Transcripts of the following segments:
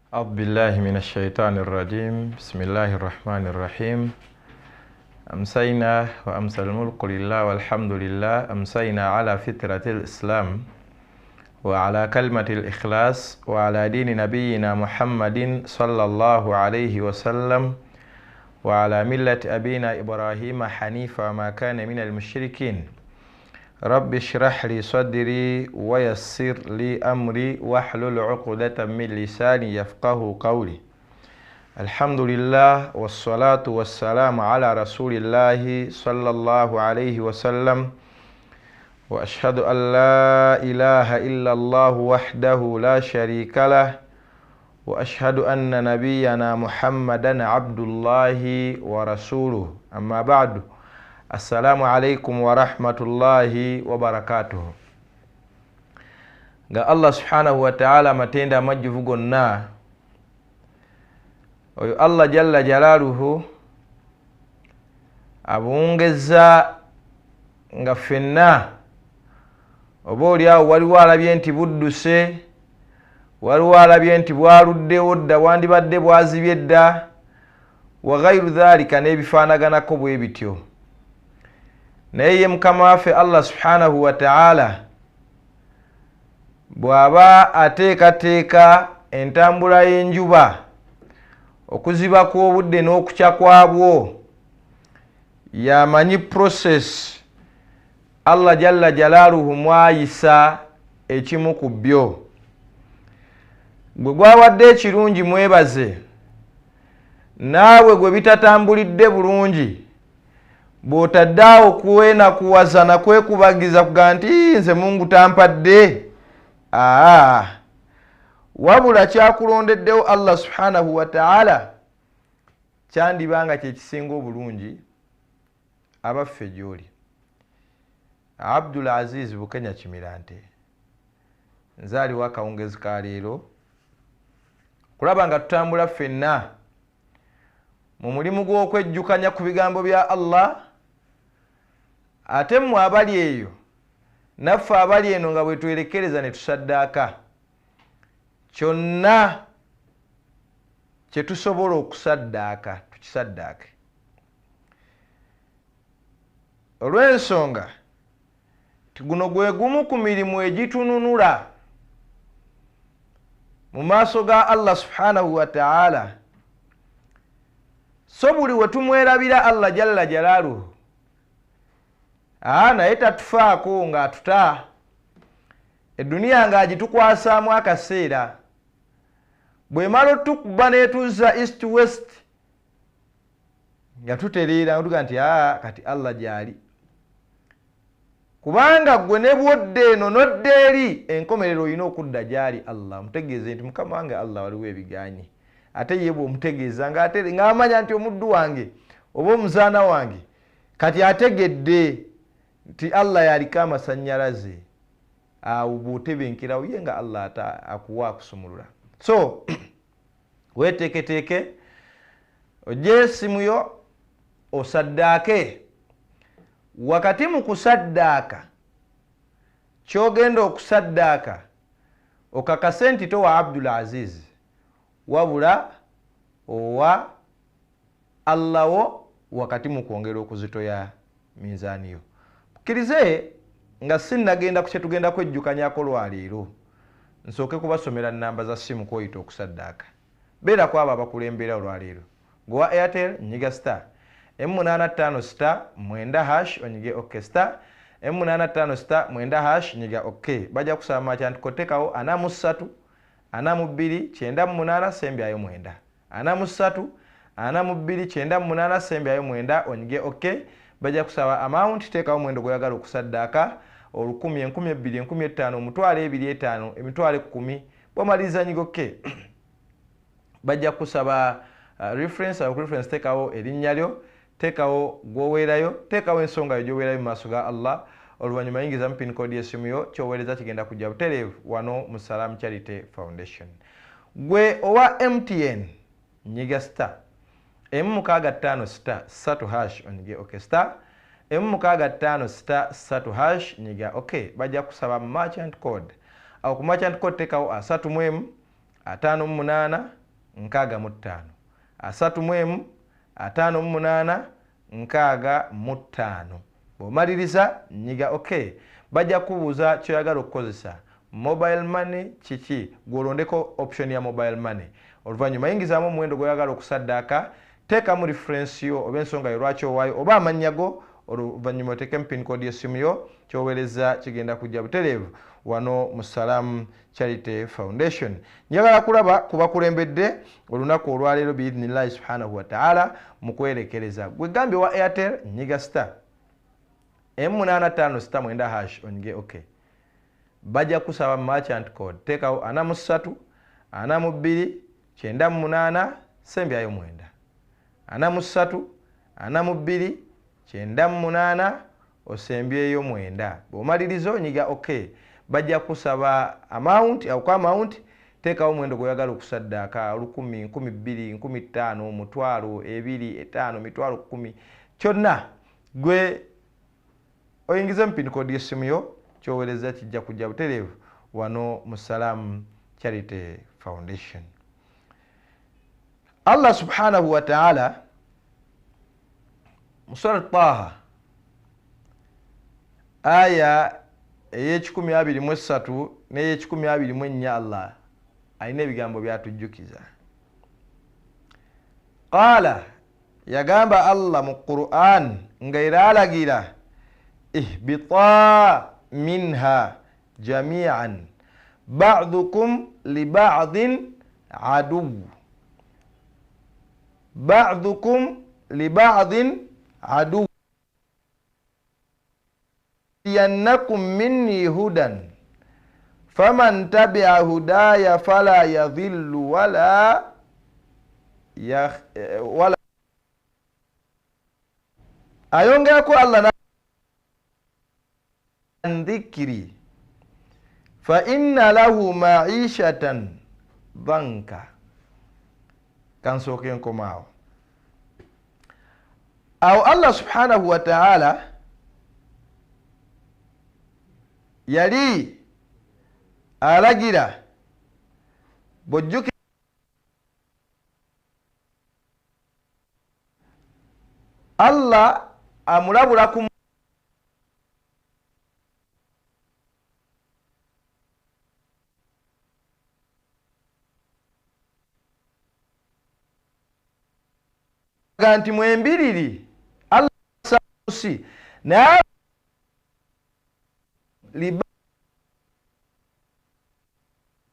أعوذ بالله من الشيطان الرجيم. بسم الله الرحمن الرحيم. أمسينا وأمسى الملك لله والحمد لله. أمسينا على فطرة الإسلام وعلى كلمة الإخلاص وعلى دين نبينا محمد صلى الله عليه وسلم وعلى ملة أبينا إبراهيم حنيفا ما كان من المشركين. رب اشرح لي صدري ويسر لي أمري واحلل عقدة من لساني يفقه قولي. الحمد لله والصلاة والسلام على رسول الله صلى الله عليه وسلم، وأشهد أن لا إله إلا الله وحده لا شريك له، وأشهد أن نبينا محمدا عبد الله ورسوله. أما بعد، السلام عليكم ورحمة الله وبركاته. Nga Allah subhanahu wa ta'ala amatenda amajjuvu gonna, oyo Allah jalla jalaluhu abungezza nga ffenna oba oliawo waliwo alabye nti budduse, waliwo alabye nti bwaluddewo dda, wandibadde bwazibye dda, wa ghairu dhalika, n'ebifaanaganako bwe bityo. Naye ye Mukama waffe Allah subhanahu wa ta'ala bw'aba ateekateeka entambula y'enjuba, okuziba kw'obudde n'okukya kwabwo, yamanyi process Allah jalla jalaluhu mwayisa ekimu ku byo. Gwe gwawadde ekirungi mwebaze, naawe gwe bitatambulidde bulungi bw'otadde awo kwenakuwaza nakwekubagiza kuga nti nze Mungu tampadde. Aa, wabula kyakulondeddewo Allah subhanahu wa ta'ala kyandibanga kyekisinga obulungi abaffe gy'oli. Abdul Aziz Bukenya Kimirante nzaaliwo akawungezi ka leero kulaba nga tutambula ffenna mu mulimu gw'okwejjukanya ku bigambo bya Allah, ate mmwe abali eyo naffe abali eno nga bwe twerekereza ne tusaddaaka kyonna kye tusobola okusaddaaka tukisaddaake, olw'ensonga nti guno gwe gumu ku mirimu egitununula mu maaso ga Allah subhanahu wa ta'ala. So buli we tumwerabira Allah jalla jalaluhu, naye tatufaako ng'atuta eduniya ng'agitukwasaamu akaseera, bw'emala otukuba n'etuzza east west nga tutereera nga tuga nti kati Allah gy'ali. Kubanga ggwe ne bw'odda eno n'odda eri, enkomerero olina okudda gy'ali Allah. Omutegeeze nti Mukama wange Allah waliwo ebigaanyi, ate ye bw'omutegeeza ng'amanya nti omuddu wange oba omuzaana wange kati ategedde nti Allah yaliko amasannyalaze, awo bw'otebenkerawo ye nga Allah ata akuwa akusumulula. So weeteeketeeke ojje essimu yo osaddaake. Wakati mu kusaddaaka ky'ogenda okusaddaaka okakase nti towa Abdul Aziz, wabula owa Allah wo wakati mu kwongera okuzitoya minzaani yo. Kkirize nga sinnagenda ku kye tugenda kwejjukanyako lwaleero, nsooke kubasomera nnamba za ssimu kw'oyita okusaddaaka. Beera ku abo abakulembera olwaleero. Gwe Airtel nyiga star M85 star 9 hash onyige OK, star M85 star 9 hash nyiga OK. Bajja kusaba merchant code, teekawo 43 42 98 sembyayo 9, 43 42 98 sembyayo 9 onyige OK. Bajja kusaba amount, teekawo omuwendo gw'oyagala okusaddaaka, 1000, 2000, 5000, 25000, 100,000. Bw'omaliriza nyiga OK. Bajja kusaba reference, awo ku reference teekawo erinnya lyo, teekawo gw'oweerayo, teekawo ensonga yo gy'oweerayo mu maaso ga Allah. Oluvannyuma yingizamu pin code y'essimu yo, ky'oweereza kigenda kujja butereevu wano mu Salam Charity Foundation. Gwe owa MTN nyiga star M65 star 3 hash onyige OK, star M65 star 3 hash nyiga OK. Bajja kusaba merchant code, awo ku merchant code teekawo 31 58. 65 31 58 65. Bw'omaliriza nyiga ok. Bajja kubuuza kyoyagala okukozesa, mobile money kiki, gw'olondeko option ya mobile money. Oluvannyuma yingizaamu omuwendo gw'oyagala okusaddaaka, teekamu reference yo oba ensonga yo lwaki owaayo oba amannya go, oluvannyuma oteekemu pin code y'essimu yo. Kyoweereza kigenda kujja butereevu wano mu Salaam Charity Foundation. Njagala kulaba ku bakulembedde olunaku olwaleero biidhnillahi subhanahu wataala mu kwerekereza. Gwe gambye wa Airtel, nyiga star m85 star 9 hash onyige ok. Bajja kusaba merchant code, teekawo 43 42 98 sembyayo 9 43 42 98 osembyeyo 9. Bw'omaliriza onyiga ok. Bajja kusaba amount au kwa amount, teekawo omuwendo gw'oyagala okusaddaaka, 1000, 2000, 5000, 10,000, 2, 5, 10,000, kyonna gwe oyingize mu pin code y'essimu yo, kyoweereza kijja kujja butereevu wano mu Salaam Charity Foundation. Allah subhanahu wa ta'ala mu Surat Taha aya ey'ekikumi abiri mu esatu n'ey'ekikumi abiri mu ennya, Allah alina ebigambo byatujjukiza. Qaala, yagamba Allah mu Qur'an nga era alagira, ihbita minha jamian ba'dukum li ba'din aduw, ba'dukum li ba'din aduw yannakum minni hudan faman tabi'a hudaya fala yadhillu wala wala. Ayongerako Allah na dhikri fa inna lahu ma'ishatan dhanka. Kansooke nkomaawo awo. Allah subhanahu wa ta'ala yali alagira bw'ojjukira Allah amulabula ku nti mwembiriri Allah si naye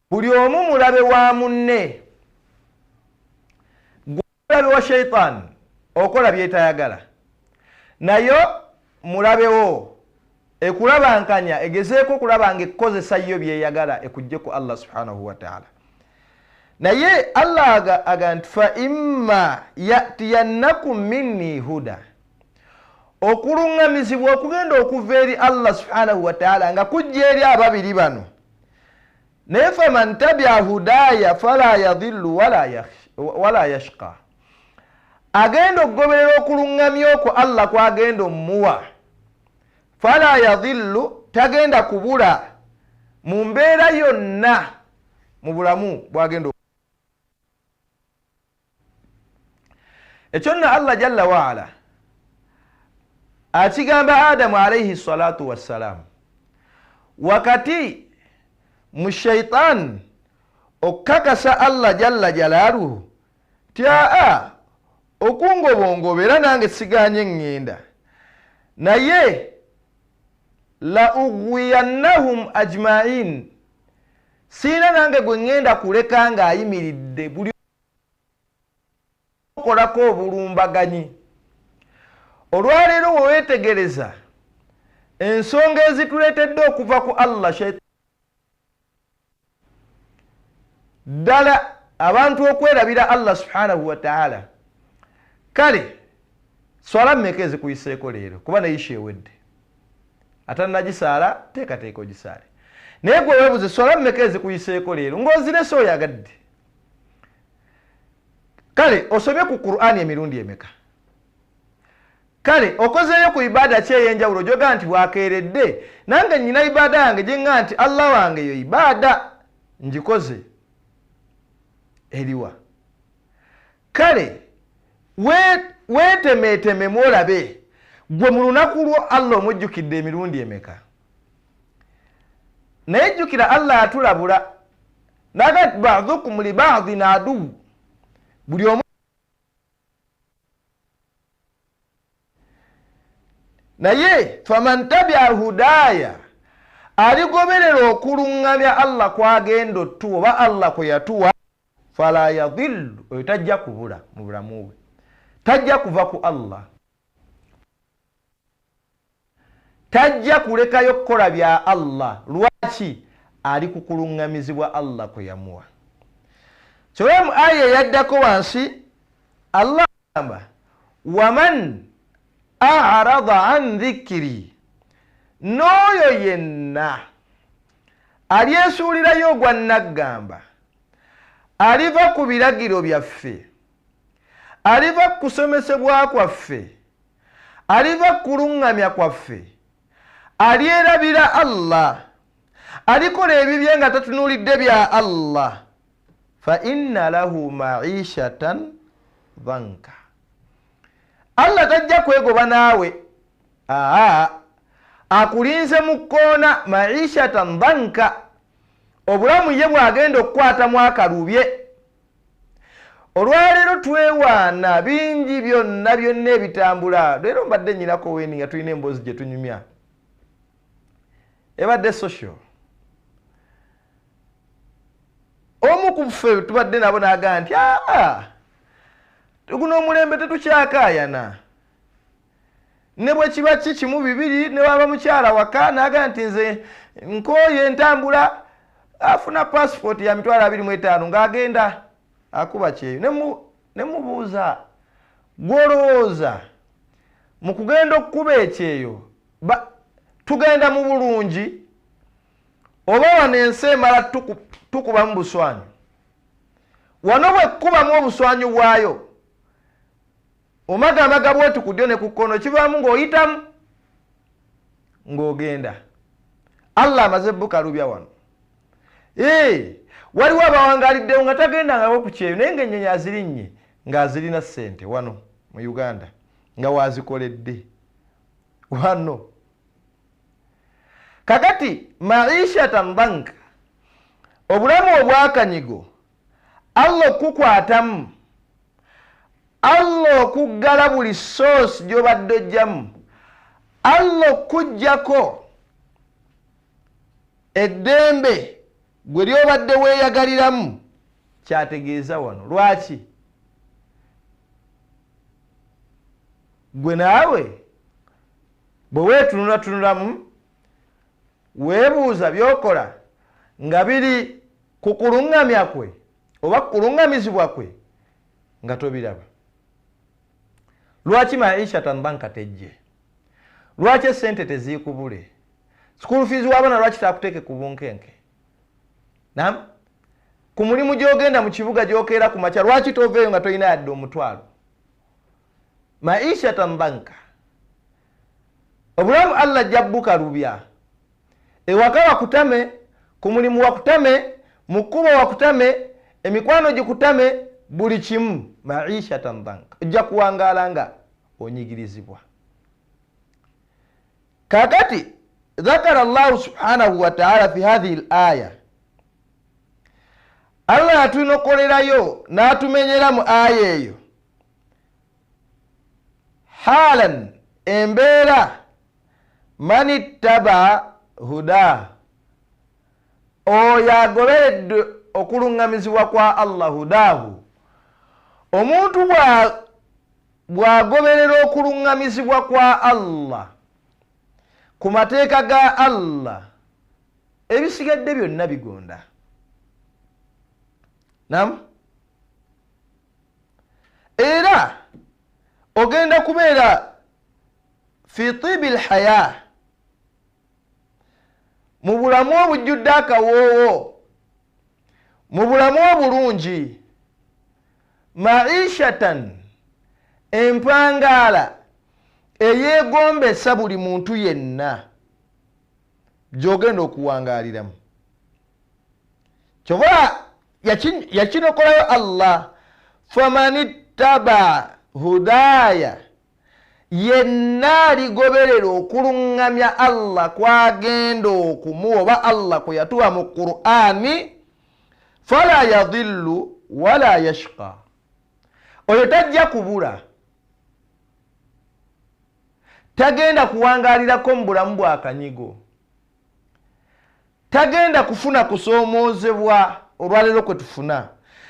buli omu mulabe wa munne. Mulabe wa shaitaani okola byetayagala, nayo mulabewo ekulabankanya egezeeko okulaba nga ekkozesa yo byeyagala ekujje ku Allah subhanahu wa ta'ala. Naye Allah aga nti fa imma yatiyannakum minni huda, okuluŋŋamizibwa okugenda okuva eri Allah subhanahu wa ta'ala nga kujja eri ababiri bano. Naye faman tabia hudaya fala yadhillu wala yashqa, agenda okugoberera okuluŋŋamya okwo Allah kwagenda omuwa, fala yadhillu, tagenda kubula mu mbeera yonna mu bulamu bwagenda. Ekyo nno Allah jalla waala akigamba Adamu alaihi salatu wassalam wakati mu shaitan okukakasa Allah jalla jalaaluhu ti aa okungobongoba era nange siganye ŋŋenda, naye la ugwiyannahum ajmain, siina nange gwe ŋŋenda kuleka ng'ayimiridde buli okolako obulumbaganyi. Olwaleero we weetegereza ensonga ezituleetedde okuva ku Allah ddala abantu okwerabira Allah subhanahu wa ta'ala. Kale swala mmeka ezikuyiseeko leero? Kuba neyisha ewedde, atannagisaala teekateeka ogisaale. Naye gwe weebuze swala mmeka ezikuyiseeko leero ng'ozirese oyagadde. Kale osomye ku Qur'ani emirundi emeka? Kale okozeeyo ku ibaada ki ey'enjawulo gy'ogaa nti bwakeeredde nange nnyina ibaada yange gye ŋŋa nti Allah wange eyo ibaada ngikoze eriwa? Kale weetemeeteme mwolabe gwe mu lunaku lwo Allah omujjukidde emirundi emeka. Naye jjukira Allah atulabula naga nti ba'dukum li ba'din aduw, buli omu naye faman tabia hudaya, aligoberera okuluŋŋamya Allah kwagenda otuwa oba Allah kwe yatuwa, fala yadhillu, oyo tajja kubula mu bulamu bwe, tajja kuva ku Allah, tajja kulekayo kukola bya Allah. Lwaki? Ali ku kuluŋŋamizibwa Allah kwe yamuwa. Kyova mu aya eyaddako wansi Allah agamba waman a'rada an dhikri, n'oyo yenna alyesuulirayo ogwa nnaggamba, aliva ku biragiro byaffe, aliva ku kusomesebwa kwaffe, aliva ku kuluŋŋamya kwaffe, alyerabira Allah, alikola ebibye nga tatunuulidde bya Allah, fa inna lahu ma'ishatan dhanka. Allah tajja kwegoba naawe, aa akulinze mu kkoona ma'ishatan dhanka, obulamu ye bw'agenda okukwatamu akalubye. Olwaleero twewaana bingi byonna byonna ebitambula. Leero mbadde nnyinako weeni nga tulina emboozi gye tunyumya, ebadde social. Omu ku ffe tubadde nabo n'agamba nti aa guno omulembe tetukyakaayana, ne bwe kiba ki kimu bibiri, ne waba mukyala waka n'agamba nti nze nkooye ntambula, afuna passport ya 25,000 ng'agenda akuba kyeyo. Ne mubuuza, gw'olowooza mu kugenda okukuba ekyeyo tugenda mu bulungi oba wano ensi emala tukubamu buswanyu? Wano bwe kukubamu obuswanyu bwayo omagamaga bwoti ku ddyo ne ku kkono, kivaamu ng'oyitamu ng'ogenda. Allah amaze bukalubya wano. Waliwo abawangaliddewo nga tagendangako ku kyeyo, naye ng'ennyonyi azirinnye ng'azirina ssente wano mu Uganda nga waazikoledde wano. Kakati maishatan dhanka, obulamu obwakanyigo Allah okukwatamu, Allah okuggala buli source gy'obadde ojjamu, Allah okuggyako eddembe gwe ly'obadde weeyagaliramu, kyategeeza wano. Lwaki? Gwe naawe bwe weetunulatunulamu weebuuza by'okola nga biri ku kuluŋŋamya kwe oba ku kuluŋŋamizibwa kwe nga tobiraba. Lwaki maishatan dhanka tejje? Lwaki essente teziikubule? School fees w'abaana lwaki taakuteeke ku bunkenke? Naam, ku mulimu gy'ogenda mu kibuga gy'okeera ku makya lwaki toveeyo nga tolina yadde omutwalo? Maishatan dhanka, obulamu Allah ajja bukalubya. Ewaka wakutame, ku mulimu wakutame, mu kkubo wakutame, emikwano gikutame, buli kimu maishatan dhanka, ojja kuwangaala nga onyigirizibwa. Kakati dhakara Allahu subhanahu wa ta'ala fi hadhihi al-aya, Allah atunokolerayo n'atumenyera mu aya eyo halan, embeera man ittaba huda, oyo agoberedde okuluŋŋamizibwa kwa Allah, hudahu, omuntu bw'agoberera okuluŋŋamizibwa kwa Allah ku mateeka ga Allah, ebisigadde byonna bigonda. Nam, era ogenda kubeera fi tibi lhaya, mu bulamu obujjudde akawoowo, mu bulamu obulungi, maishatan, empangaala eyeegombesa buli muntu yenna gy'ogenda okuwangaaliramu. Kyova yakinokolayo Allah, faman ittaba hudaya, yenna aligoberera okuluŋŋamya Allah kwagenda okumuwa oba Allah kwe yatuwa mu Qur'ani, fala yadhillu wala yashqa, oyo tajja kubula, tagenda kuwangaalirako mu bulamu bwakanyigo, tagenda kufuna kusoomoozebwa olwaleero kwe tufuna.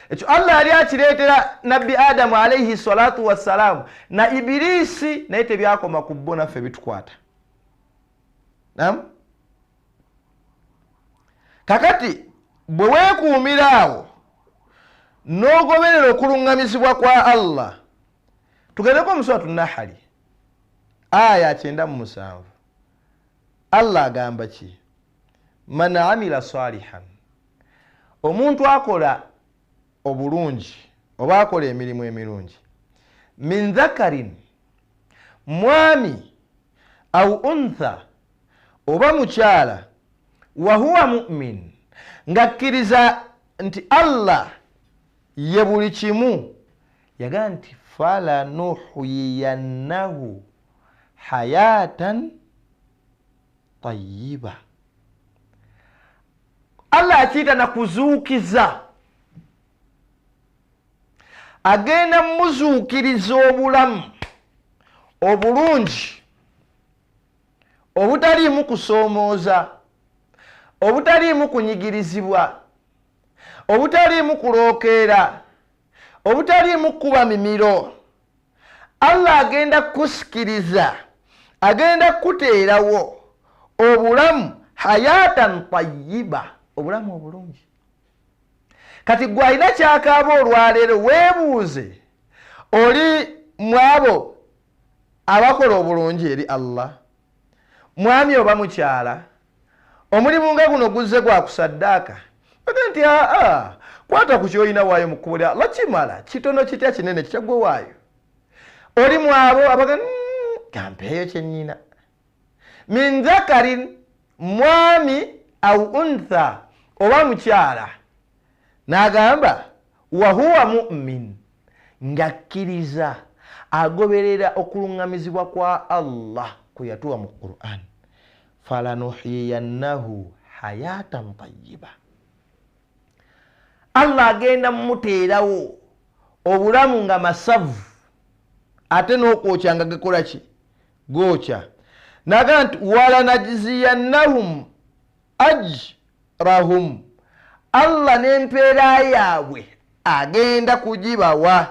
Ekyo Allah yali akireetera Nabbi Adamu alaihi salatu wassalamu na Ibilisi, naye tebyakoma ku bo, naffe bitukwata. Naam, kakati bwe weekuumira awo n'ogoberera okuluŋŋamizibwa kwa Allah, tugendeko mu Suratu Nahali aya 97. Allah agamba ki? Man amila salihan, omuntu akola obulungi oba akola emirimu emirungi, min dhakarin, mwami, au untha, oba mukyala, wahuwa mu'min, ng'akkiriza nti Allah ye buli kimu, yagaa nti falanuhyiyannahu hayatan tayyiba. Allah akiyita na kuzuukiza, agenda muzuukiriza obulamu obulungi obutaliimu kusoomooza, obutaliimu kunyigirizibwa, obutaliimu kulookeera, obutaliimu kuba mimiro. Allah agenda kusikiriza, agenda kuteerawo obulamu hayatan tayyiba, obulamu obulungi. Kati gwe alina kyakaaba olwaleero, weebuuze, oli mwabo abakola obulungi eri Allah, mwami oba mukyala? Omulimu nga guno guzze gwa kusaddaaka, baga nti aa, kwata ku kyolina waayo mu kkubo lya Allah, kimala kitono kitya kinene kitya gwe waayo. Oli mwabo abaga gampeeyo kyennyina. Min dhakarin, mwami, au untha, oba mukyala, n'agamba wahuwa mu'min, ng'akkiriza, agoberera okuluŋŋamizibwa kwa Allah kwe yatuwa mu Qur'an, falanuhyiyannahu hayatan tayyiba, Allah agenda mumuteerawo obulamu nga masavu, ate n'okwokya nga gakola ki? Gookya. N'agamba nti walanajziyannahum ajrahum, Allah n'empeera yaabwe agenda kugibawa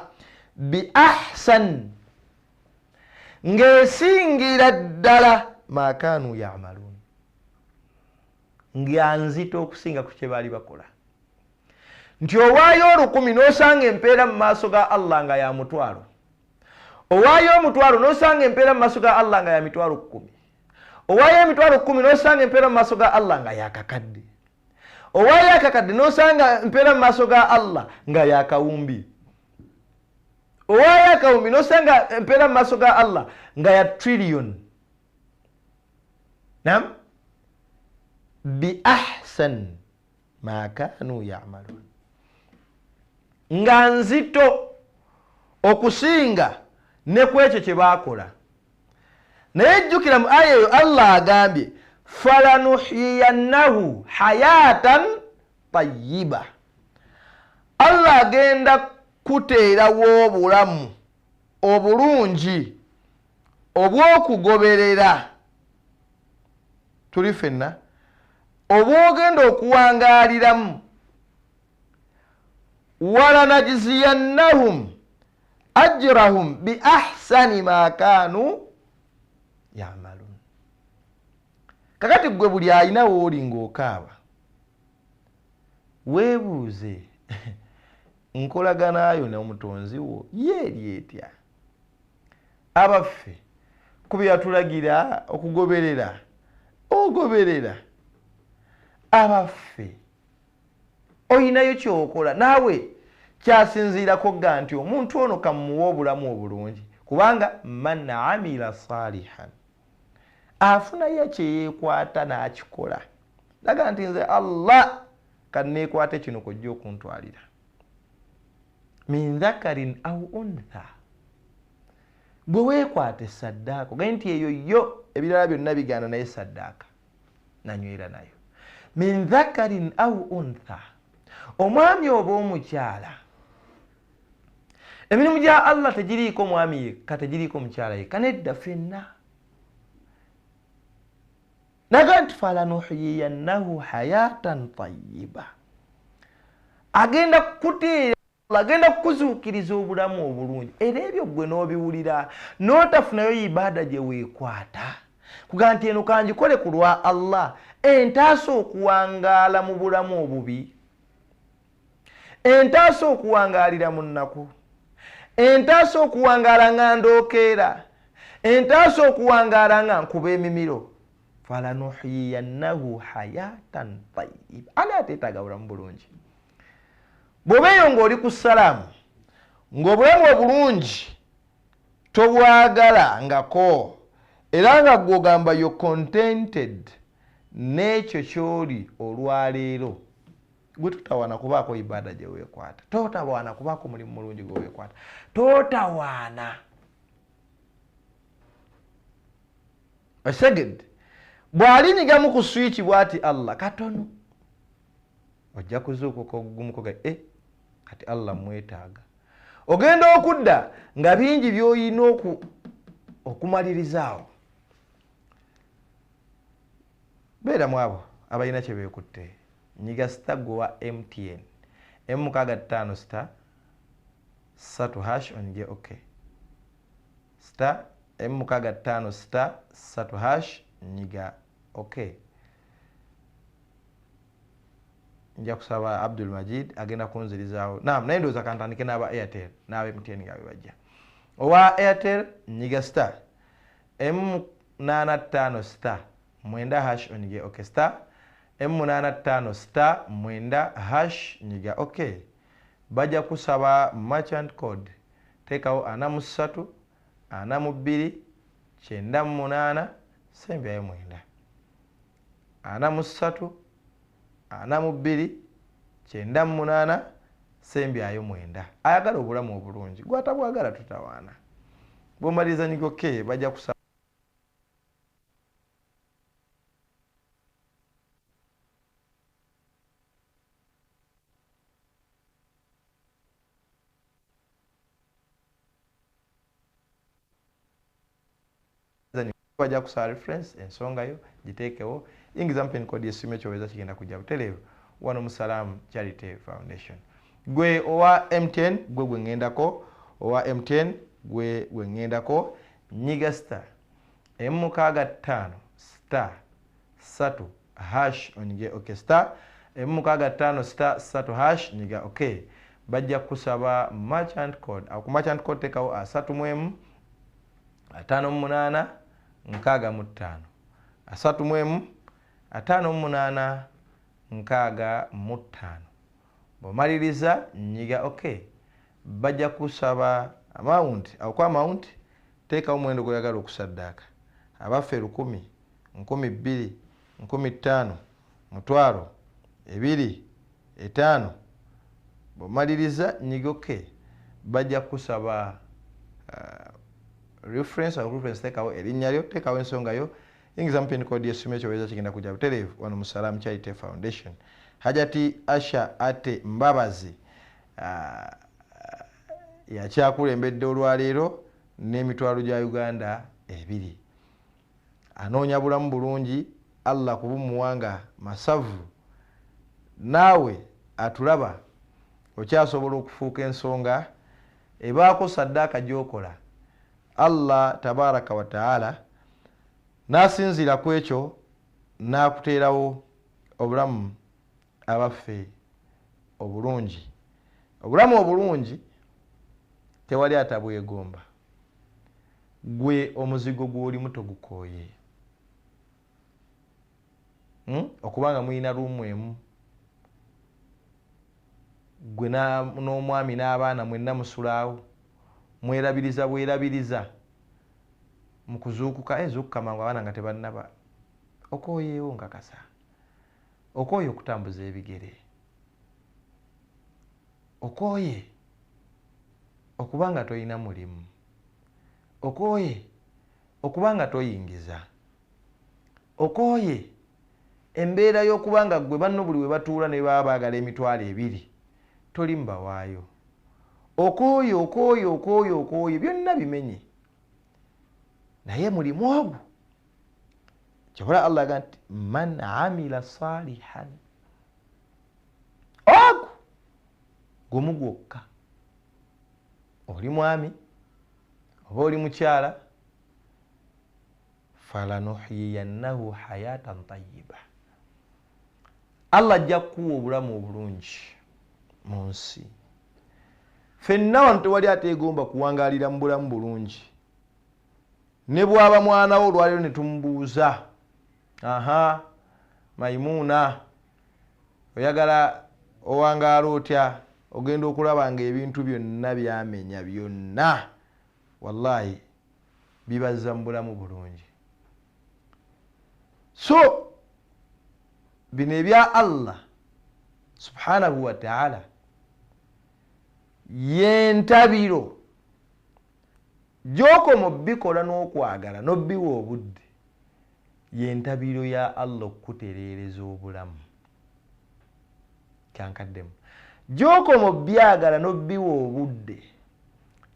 bi ahsan, ng'esingira ddala maakaanu yamaluun, nga nzito okusinga ku kye baali bakola. Nti owaayo 1000 n'osanga empeera mu maaso ga Allah nga ya 500, owaayo 500 n'osanga empeera mu maaso ga Allah nga ya 100,000, owaayo 100,000 n'osanga empeera mu maaso ga Allah nga ya 1,000, owaayo 1,000 n'osanga empeera mu maaso ga Allah nga ya 1,000, owaayo 1,000 n'osanga empeera mu maaso ga Allah nga ya trillion. Naam, bi ahsan ma kanu ya'malun, nga nzito okusinga ne ku ekyo kye baakola. Naye jjukira mu aya eyo Allah agambye falanuhyiyannahu hayatan tayyiba, Allah agenda kuteerawo obulamu obulungi obw'okugoberera, tuli ffenna, obwogenda okuwangaaliramu. Walanajziyannahum ajrahum bi ahsani ma kanu yamalun. Kakati gwe buli alina wooli ng'okaaba, weebuuze nkolaganayo n'omutonzi wo yeeri etya? Abaffe ku bye yatulagira okugoberera, ogoberera? Abaffe oyinayo kyokola naawe kyasinziirako ga nti omuntu ono kamuwa obulamu obulungi, kubanga man amila salihan, afunayo kyeyeekwata n'akikola, laga nti nze Allah kanneekwate kino kojja okuntwalira. Min dhakarin au untha, bwe weekwata esaddaaka ogaye nti eyo yo ebirala byonna bigaana naye saddaaka nanywera nayo. Min dhakarin au untha, omwami oba omukyala. Emirimu gya Allah tegiriiko mwami yekka, tegiriiko mukyala yekka, nedda ffenna. Naga nti falanuhyiyannahu hayatan tayyiba, agenda kukuteera, agenda kukuzuukiriza obulamu obulungi. Era ebyo ggwe n'obiwulira n'otafunayo ibaada gye weekwata kuga nti eno kangikole ku lwa Allah, entaasa okuwangaala mu bulamu obubi, entaasa okuwangaalira mu nnaku, entaasa okuwangaala nga ndookeera, entaasa okuwangaala nga nkuba emimiro. Falanuhyiyannahu hayatan tayyiba, ani ateetaaga bulamu bulungi? Bw'obeeyo ng'oli ku salaamu ng'obulamu obulungi tobwagala ngako, era nga gw'ogamba yo contented n'ekyo ky'oli olwaleero, gwe totawaana kubaako ibaada gye weekwata, totawaana kubaako mulimu mulungi gwe weekwata, totawaana. Osegedde bw'alinyigamu ku swiki bw'ati Allah katono, ojja kuzuukuka ogugumuko ga kati Allah mwetaaga. Ogenda okudda nga bingi by'olina okumaliriza awo. Beera mu abo abalina kye beekutte. Nyiga star gwe wa MTN M65 star 3 hash onyige okay. Star M65 star 3 hash nyiga okay. Nja kusaba Abdul Majid agenda kunzirizaawo. Naam, naye ndowooza kantandike n'aba Airtel n'aba MTN nga bwe bajja. Owa Airtel nyiga star M85 star 9 hash onyige okay. Star M85 star 9 hash nyiga okay. Bajja kusaba merchant code, teekawo 43 42 98 sembyayo 9. 43 42 98 sembyayo 9. Ayagala obulamu obulungi, gwatabwagala tutawaana. Bw'omaliriza nyiga okay, bajja kusaba bajja kusaba reference, ensonga yo giteekewo, yingiza pin code y'essimu, ekyoweza kigenda kujja butereevu wano mu Salaam Charity Foundation. Gwe owa MTN, gwe gwe ŋŋendako, owa MTN gwe gwe ŋŋendako, nyiga star M65 star 3 hash onyige okay. Star M65 star 3 hash nyiga okay. Bajja kusaba merchant code. Awo ku merchant code teekawo 31 58 65, 31 58 65. Bw'omaliriza nyiga okay. Bajja kusaba amount. Awo ku amount teekawo omuwendo gw'oyagala okusaddaaka, abaffe 1000, 2000, 5000, 500, 2, 5. Bw'omaliriza nyiga okay. Bajja kusaba reference. Awo reference teekawo erinnya lyo, teekawo ensonga yo, yingiza mu pin code y'essimu, ekyoweza kigenda kujja butereevu wano mu Salaam Charity Foundation. Hajati Asha Ate Mbabazi yakyakulembedde olwaleero n'emitwalo gya Uganda 2. Anoonya bulamu bulungi, Allah kubumuwanga masavu. Naawe atulaba okyasobola okufuuka ensonga ebaako saddaaka gy'okola, Allah tabaraka wa taala n'asinziira ku ekyo n'akuteerawo obulamu abaffe obulungi. Obulamu obulungi tewali atabwegomba. Gwe omuzigo gw'olimu togukooye? Okubanga mulina ruumu emu gwe n'omwami n'abaana mwenna musulaawo, mwerabiriza bwerabiriza mu kuzuukuka, zuukuka mangu abaana nga tebannaba. Okooyeewo nkakasa, okooye okutambuza ebigere, okooye. Okuba nga tolina mulimu. Okooye okuba nga toyingiza. Okooye embeera y'okuba nga ggwe banno buli we batuula ne baba baagala 20,000 toli mubawaayo. Okooye, okooye, okooye, okooye, byonna bimenye. Naye mulimu ogwo. Kyobola Allah agamba nti man amila salihan, ogwo gumu gwokka. Oli mwami oba oli mukyala, falanuhyiyannahu hayatan tayyiba, Allah ajja kukuwa obulamu obulungi mu nsi. Ffenna wano tewali ateegomba kuwangaalira mu bulamu bulungi. Ne bw'aba mwana wo olwaleero ne tumubuuza, aha Maimuuna, oyagala owangaala otya? Ogenda okulaba ng'ebintu byonna byamenya byonna, wallahi bibazza mu bulamu bulungi. So bino ebya Allah subhanahu wa ta'ala yentabiro gy'okoma obbikola n'okwagala n'obbiwa obudde, yentabiro ya Allah okukutereereza obulamu. Kyankaddemu, gy'okoma obyagala n'obbiwa obudde,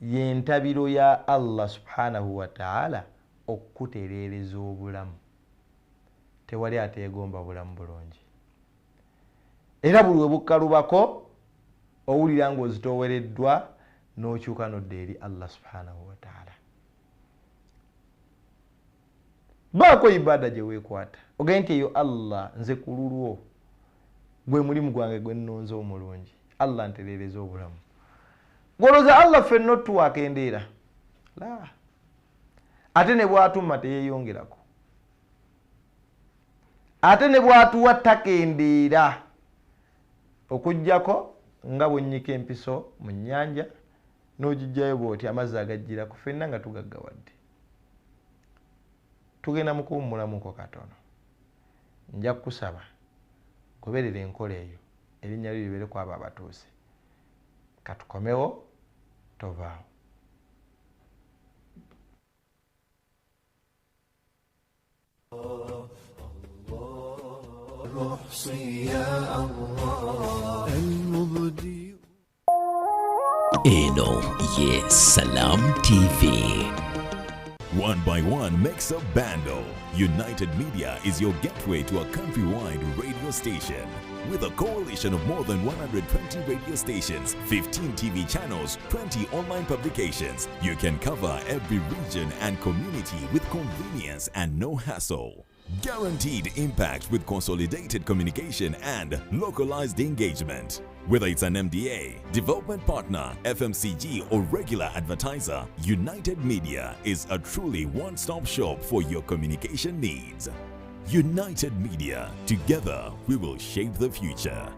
yentabiro ya Allah subhanahu wa ta'ala okukutereereza obulamu. Tewali ateegomba bulamu bulungi, era buli we bukkalubako owulira ng'ozitoowereddwa n'okyuka n'odda eri Allah subhanahu wa ta'ala. Baako ibada gye weekwata, ogende nti eyo Allah nze ku lulwo gwe mulimu gwange gwe nnonze omulungi, Allah ntereereza obulamu. Gw'olowooza Allah ffenna otuwa akendeera? La, ate ne bw'atuma teyeeyongerako, ate ne bw'atuwa takendeera, okuggyako nga bw'onnyika empiso mu nnyanja n'ogiggyayo bw'oti amazzi agajjirako, ffenna nga tugaggawadde. Tugenda mu kuwummulamuko katono. Nja kukusaba goberera enkola eyo, erinnya lyo libeere ku abo abatuuse. Katukomewo, tovaawo. Eno ye Salam TV. One by one makes a bundle. United Media is your gateway to a countrywide radio station. With a coalition of more than 120 radio stations, 15 TV channels, 20 online publications, you can cover every region and community with convenience and no hassle. Guaranteed impact with consolidated communication and localized engagement. Whether it's an MDA, development partner, FMCG, or regular advertiser, United Media is a truly one-stop shop for your communication needs. United Media, together we will shape the future.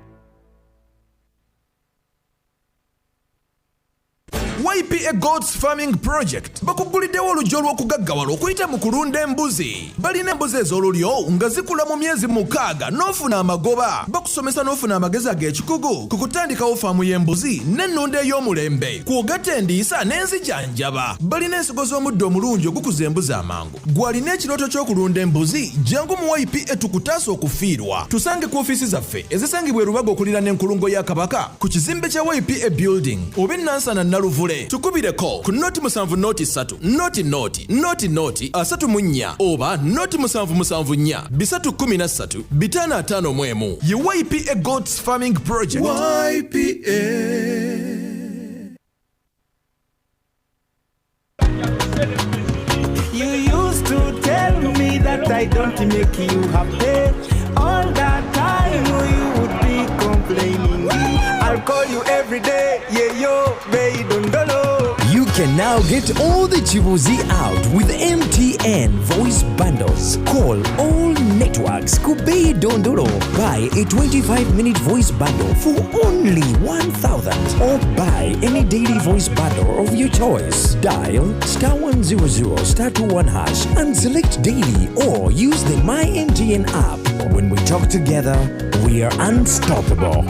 YPA Goats Farming Project bakuguliddewo oluggi olw'okugaggawala okuyita mu kulunda embuzi. Balina embuzi ez'olulyo nga zikula mu myezi 6 n'ofuna amagoba. Bakusomesa n'ofuna amagezi ag'ekikugu ku kutandikawo faamu y'embuzi n'ennunda ey'omulembe, kw'ogatta endiisa n'enzijanjaba. Balina ensigo z'omuddo omulungi ogukuza embuzi amangu. Gw'alina ekirooto ky'okulunda embuzi, jangu mu YPA tukutaasa okufiirwa. Tusange ku ofiisi zaffe ezisangibwa e Rubaga okuliraana enkulungo ya Kabaka ku kizimbe kya YPA Building oba e Nansana Naluvule. Tukubireko ku 0 7 0 3 0 0 0 0 34 oba 0 7 7 4 3 13 551. Ye YPA Goats Farming Project. YPA. You used to tell me that I don't make you happy. All that time you would be complaining. I'll call you every day, yeah yo, baby, dondolo. You can now get all the Chibuzi out with MTN voice bundles. Call all networks. Kubei Dondolo. Buy a 25-minute voice bundle for only 1,000 or buy any daily voice bundle of your choice. Dial *100 *21# and select daily or use the My MTN app. When we talk together, we are unstoppable.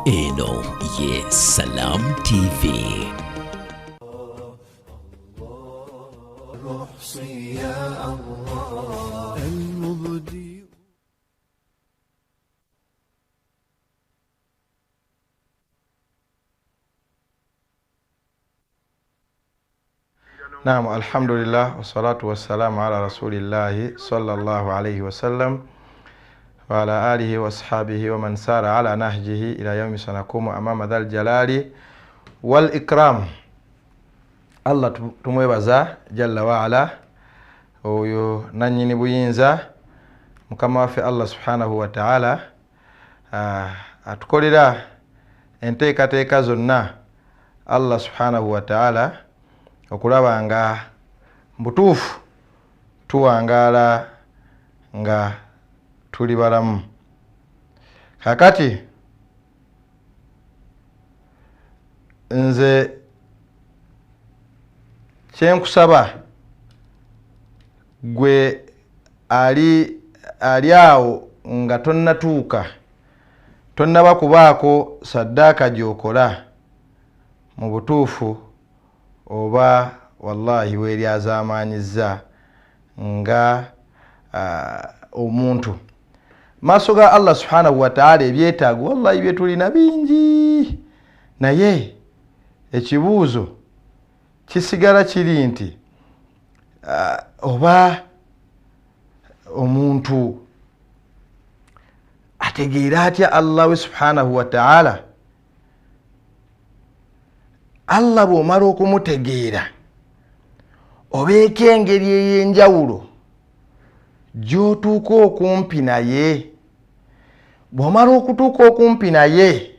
Eno ye Salam TV. Naam, alhamdulillah wassalatu wassalamu ala rasulillahi sallallahu alayhi wasallam wa ala alihi wa ashabihi wa man sara ala nahjihi ila yaumi sanakumu amama dhal jalali wal ikram. Allah tumwebaza jalla wa ala, oyo nanyini buyinza mukama waffe Allah subhanahu wa ta'ala atukolera enteekateeka zonna Allah subhanahu wa ta'ala okulaba nga mbutuufu tuwangaala nga tuli balamu. Kakati nze kyenkusaba gwe ali awo nga tonnatuuka, tonnaba kubaako saddaaka gy'okola mu butuufu, oba wallahi weeryazaamaanyizza nga omuntu maaso ga Allah subhanahu wa ta'ala. Ebyetaago wallahi bye tulina bingi, naye ekibuuzo kisigala kiri nti oba omuntu ategeera atya Allah we subhanahu wa ta'ala. Allah bw'omala okumutegeera obeeko engeri ey'enjawulo gy'otuuka okumpi naye. Bw'omala okutuuka okumpi naye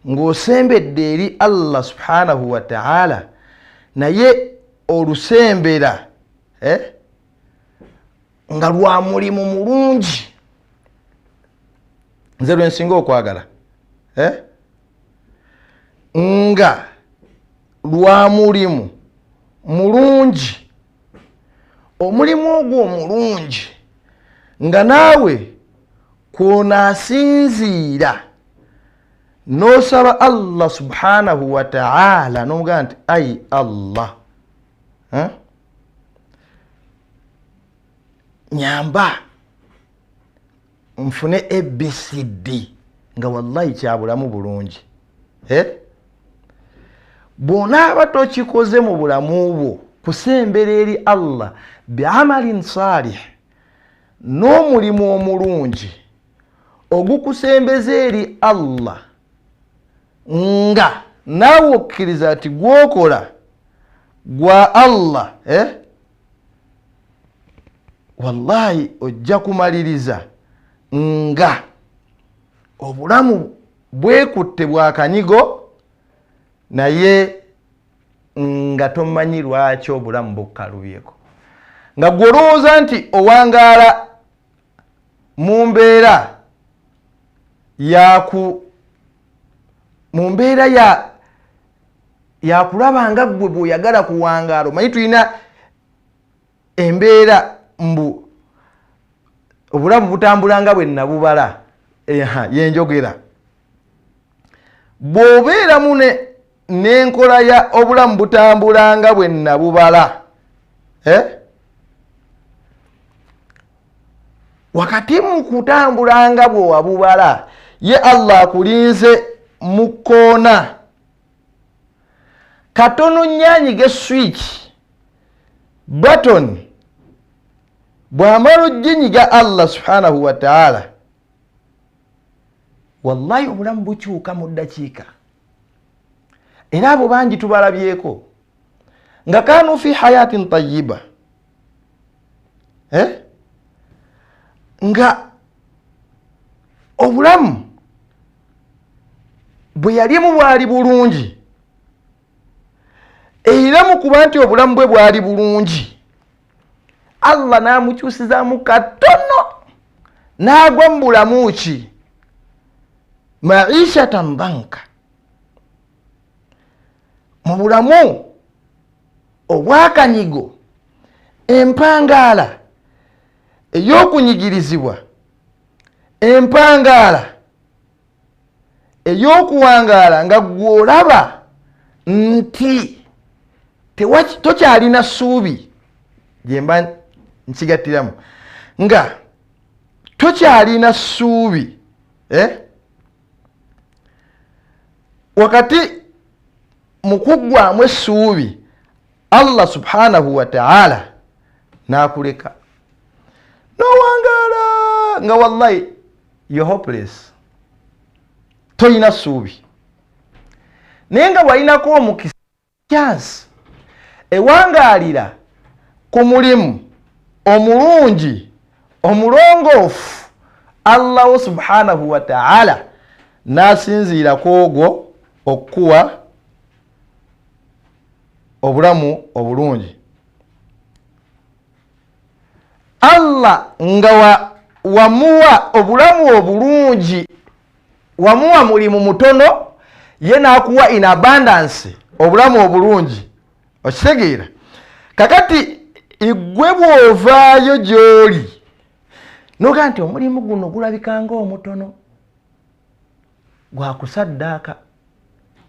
ng'osembedde eri Allah subhanahu wa ta'ala, naye olusembera nga lwa mulimu mulungi, nze lwe nsinga okwagala, nga lwa mulimu mulungi, omulimu ogwo omulungi nga naawe kwonaasinziira n'osaba Allah subhanahu wa ta'ala n'omugamba nti ayi Allah, nyamba nfune ABCD, nga wallahi kyabulamu bulungi. Bw'onaaba tokikoze mu bulamu bwo kusembera eri Allah biamalin salih, n'omulimu omulungi ogukusembeza eri Allah, nga naawe okkiriza nti gwokola gwa Allah, wallahi ojja kumaliriza nga obulamu bwekutte bwakanyigo, naye nga tomanyi lwaki obulamu bukkalubyeko, nga gw'olowooza nti owangaala mu mbeera yakulaba nga ggwe bw'oyagala kuwangaala. Omanyi tulina embeera mbu obulamu butambula nga bwe nabubala, yenjogera. Bw'obeeramu n'enkola ya obulamu butambula nga bwe nabubala, wakati mu kutambula nga bwe wabubala, ye Allah akulinze mu kkoona katono nnyanyiga switch button, bw'amala oginyiga Allah subhanahu wa ta'ala, wallahi obulamu bukyuka mu ddakiika. Era abo bangi tubalabyeko nga kanu fi hayatin tayyiba, nga obulamu bwe yalimu bwali bulungi, era mu kuba nti obulamu bwe bwali bulungi, Allah n'amukyusizaamu katono n'agwa mu bulamu ki maishatan danka, mu bulamu obwakanyigo, empangaala ey'okunyigirizibwa, empangaala Ey'okuwangaala nga gw'olaba nti tokyalina ssuubi, gyemba nkigattiramu nga tokyalina ssuubi, wakati mu kuggwamu essuubi Allah subhanahu wa ta'ala n'akuleka n'owangaala nga wallahi you hopeless, toyina ssuubi, naye nga bw'alinako omukisa chance ewangaalira ku mulimu omulungi omulongoofu, Allahu subhanahu wa ta'ala n'asinziira ku ogwo okuwa obulamu obulungi. Allah nga wamuwa obulamu obulungi, wamuwa mulimu mutono, ye n'akuwa in abundance obulamu obulungi. Okitegeera? Kakati igwe bw'ovaayo gy'oli noga nti omulimu guno gulabika ng'omutono gwakusaddaaka,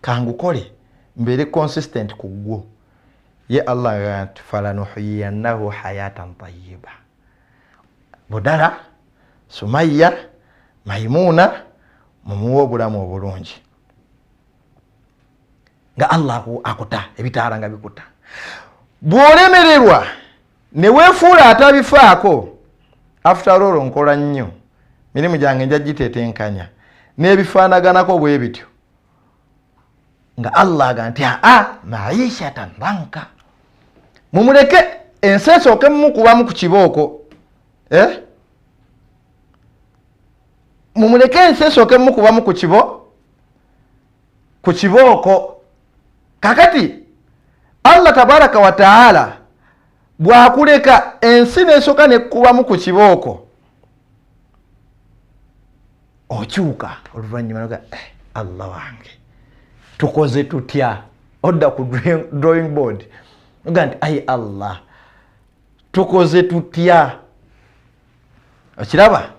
kangukole mbeere consistent ku gwo. Ye Allah nga nti falanuhyiyannahu hayatan tayyiba. Budala, Sumayya, Maimuna, mumuwe obulamu obulungi. Nga Allah akuta ebitaala nga bikuta. Bw'olemererwa ne weefuula atabifaako, after all nkola nnyo, mirimu gyange nja gitetenkanya n'ebifaanaganako bwe bityo, nga Allah aga nti aa maishatan danka, mumuleke ensi esooke mumukubamu ku kibooko, mumuleke ensi esooke mumukubamu ku kibooko. Kakati Allah tabaraka wa taala bw'akuleka ensi n'esooka nekkubamu ku kibooko, okyuka oluvannyuma noga Allah wange tukoze tutya? Odda ku drawing board oga nti ayi Allah tukoze tutya? Okiraba?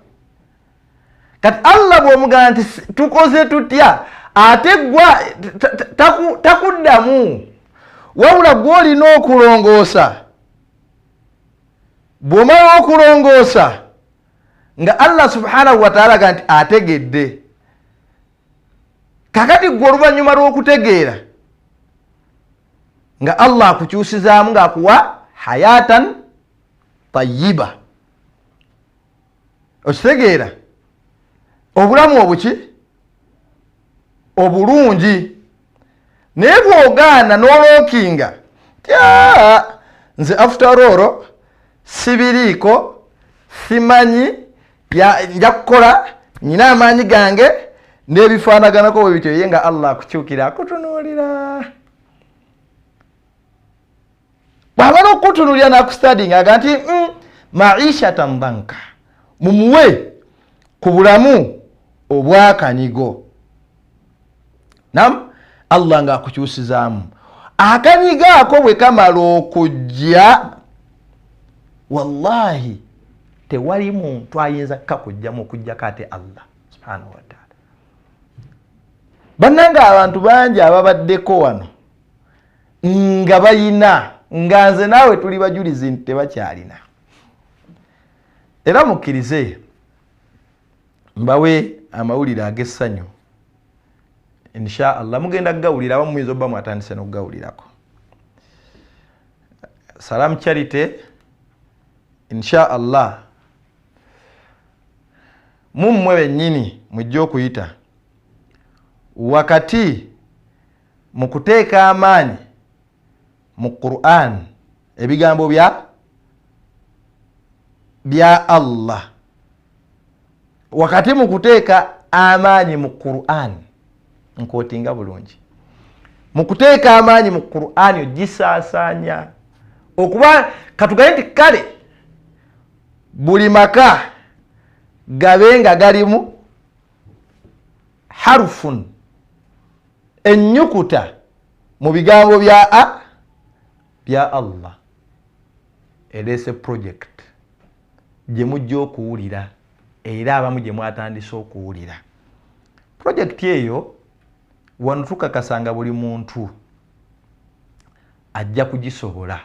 Kati Allah bw'omugamba nti tukoze tutya, ate gwa takuddamu, wabula gw'olina okulongoosa. Bw'omala okulongoosa nga Allah subhanahu wa ta'ala ga nti ategedde. Kakati gwe oluvannyuma lw'okutegeera nga Allah akukyusizaamu ng'akuwa hayatan tayyiba. Okitegeera? Obulamu obuki obulungi. Naye bw'ogaana n'olookinga tya nze after all sibiriiko, simanyi, nja kukola, nyina amaanyi gange n'ebifaanaganako bwe bityo, ye nga Allah akukyukira akutunuulira. Bw'amala okukutunuulira n'akustadinga aga nti maishatan danka, mumuwe ku bulamu obw'akanyigo. Nam Allah ng'akukyusizaamu akanyigo ako bwe kamala okujja, wallahi tewali muntu ayinza kukakugjamu okuggyako ate Allah subhanahu wa ta'ala. Bannange abantu bangi ababaddeko wano nga bayina, nga nze naawe tuli bajulizi nti tebakyalina. Era mukkirize mbawe amawulire ag'essanyu, insha Allah mugenda kugawulira, abamu muyinza obba mwatandise n'okugawulirako. Salam Charity insha Allah mummwe bennyini mujje okuyita wakati mu kuteeka amaanyi mu Qur'an, ebigambo bya Allah, wakati mu kuteeka amaanyi mu Qur'an, nkootinga bulungi, mu kuteeka amaanyi mu Qur'an ogisaasaanya okuba katugaye nti kale buli maka gabe nga galimu harfun, ennyukuta mu bigambo bya Allah. Ereese project gye mujja okuwulira, era abamu gye mwatandise okuwulira. Projekiti eyo wano tukakasanga buli muntu ajja kugisobola.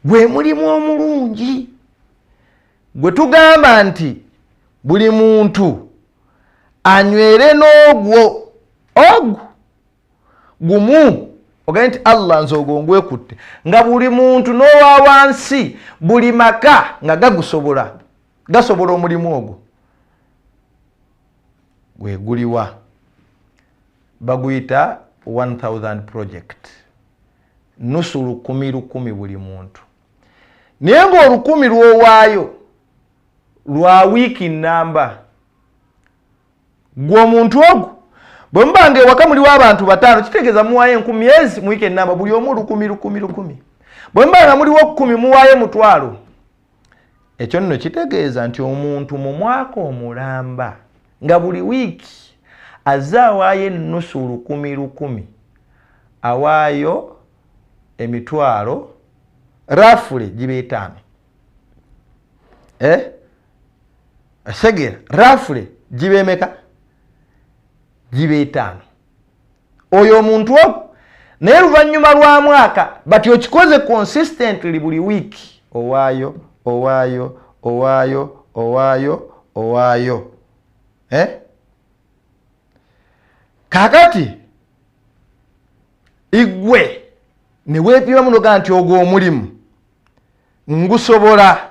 Gwe mulimu omulungi gwe tugamba nti buli muntu anywere n'ogwo ogwo gumu, ogambe nti Allah nze ogwo ngwekutte, nga buli muntu n'owa wansi buli maka nga gagusobola, gasobola omulimu ogwo. Gwe guliwa? Baguyita 1000 project, nusu 1,000 1,000 buli muntu, naye ng'olukumi lw'owaayo lwa wiiki namba. Gwe omuntu ogwo bwe mubanga ewaka muliwo abantu 5, kitegeeza muwaayo 1000 ezi mu wiiki ennamba, buli omu 1,000 1,000 1,000. Bwe mubanga muliwo 10 muwaayo 500. Ekyo nno kitegeeza nti omuntu mu mwaka omulamba nga buli wiiki azze awaayo ennusu 1,000 1,000, awaayo emitwalo rafule giba 5. Segera rafule giba emeka? Giba 5. Oyo omuntu ogwo naye luvannyuma lwa mwaka, but okikoze consistently buli wiiki, owaayo owaayo owaayo owaayo owaayo. Kaakati igwe ne weepima muno nti ogwo omulimu ngusobola.